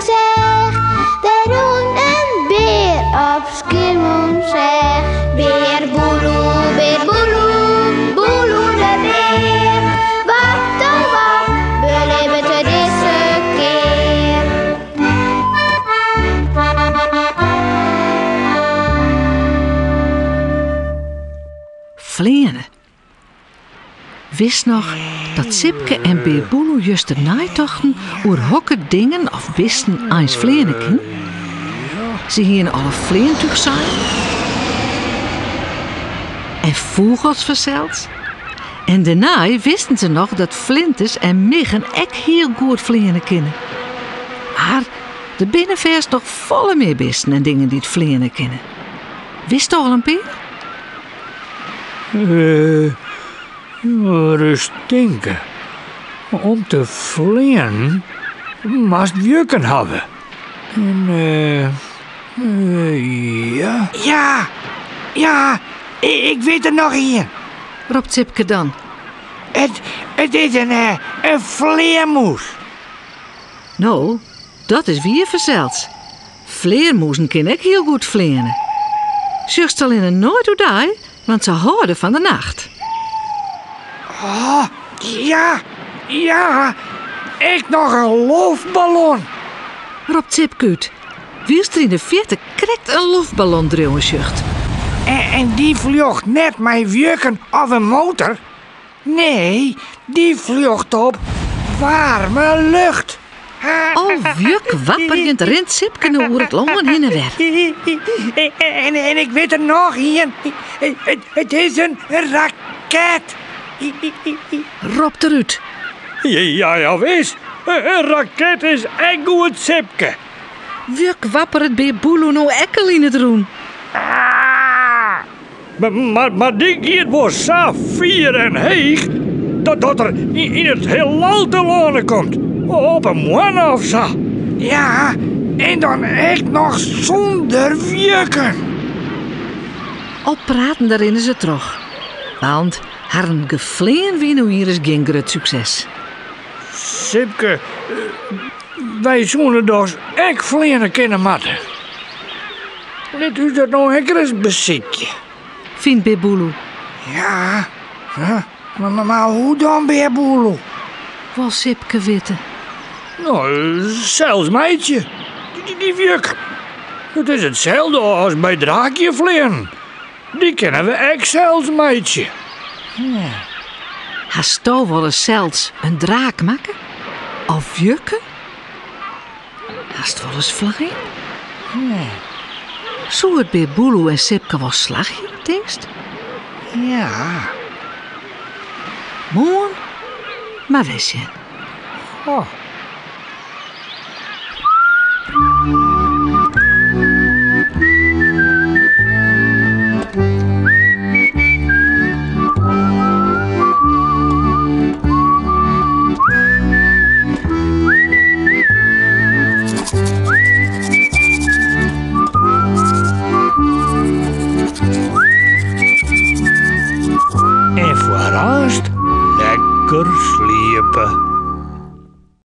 ik seach, dêr rûn in bear op Skiermûntseach. Bear Boeloe, bear Boeloe, Boeloe de bear. Wat oh wat belibbet er dizze kear? Fleane. Witst noch dat Sipke en Bear Boeloe juster neitochten oer hokker dingen of bisten eins fleane kin? Se hiene al in fleantúch sein. En fûgels fansels. En dêrnei wisten se noch dat flinters en miggen ek hiel goed fleane kinne. Mar der binne fêst noch folle mear bisten en dingen dy't fleane kinne. Witsto al in pear? Ris tinke. Om te fleanen moatst wjukken hawwe. En ja. Ja, ja, ik wit der noch ien. Ropt Sipke dan. It is in flearmûs. No, dat is wier fansels. Flearmûzen kinne ek hiel goed fleane. Sjochst allinne noait oerdei, want se hâlde fan de nacht. Oh, ja, ja, ek noch in loftballon. Ropt Sipke út, wylst er yn de fierte krekt in loftballon driuwen sjocht. En dy fljocht net mei wjukken of in motor. Nee, dy fljocht op waarme lucht. Al wjukwapperjend rint Sipke no oer it lân hinne wer. En ik wit der noch ien. It is in raket. Ropt er út. Ja, ja, wis. In raket is ek goed, Sipke. Wjukwapperet Bear Boeloe no ek al yn it rûn. Mar dy giet wol sa fier en heech dat dat er yn it heelal telâne komt, op 'e moanne of sa. Ja, en dan ek noch sûnder wjukken. Al pratende rinne se troch, want harren geflean wie no ienris gjin grut sukses. Sipke, wy soene dochs ek fleane kinne moatte. Lit ús dat no ek ris besykje. Fynt Bear Boeloe. Ja, mar hoe dan, Bear Boeloe? Wol Sipke witte. No, sels meitsje. Dy wjukken. It is itselde as by draakjefleanen. Dy kinne we ek sels meitsje. Hasto wolris sels in draak makke? Of wjukken? Hast wolris flein? Soe it Bear Boeloe en Sipke wol slagje, tinkst? Ja. Moarn mar wer sjen. Oh.